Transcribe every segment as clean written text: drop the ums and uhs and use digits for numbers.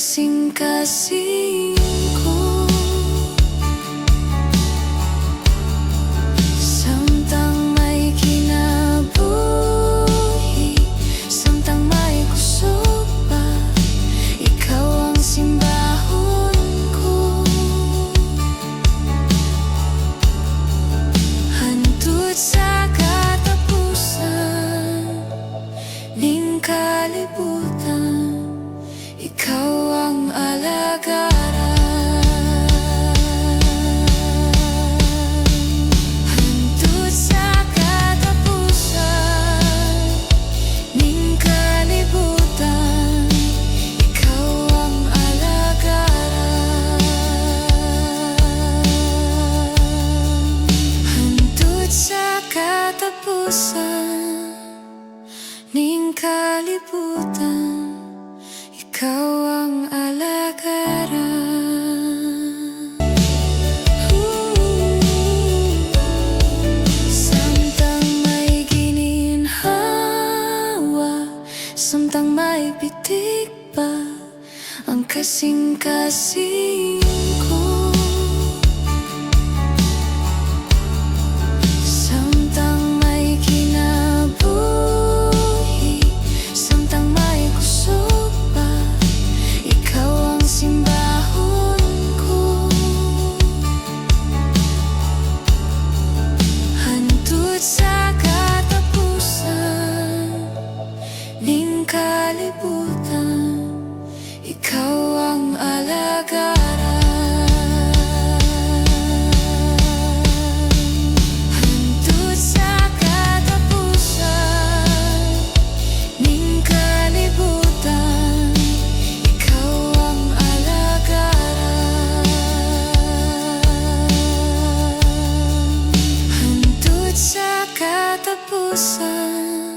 Kasing-kasing ko. Samtang may kinabuhi, samtang may kusog pa, ikaw ang simbahon ko. Hantod sa katapusan ning kalibutan, ikaw ang alagaran. Hantod sa katapusan ning kalibutan, ikaw ang alagaran. Hantod sa katapusan ning kalibutan, ikaw ang alagaran. Ooh. Samtang may gininhawa, samtang may pitik pa ang kasing-kasing ko, samtang may kinabuhi, samtang may kusog pa, ikaw ang simbahon ko. Hantod sa katapusan ning kalibutan, ikaw ang alagaran. Hantod sa katapusan ning kalibutan, ikaw ang alagaran. Hantod sa katapusan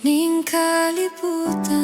ning kalibutan.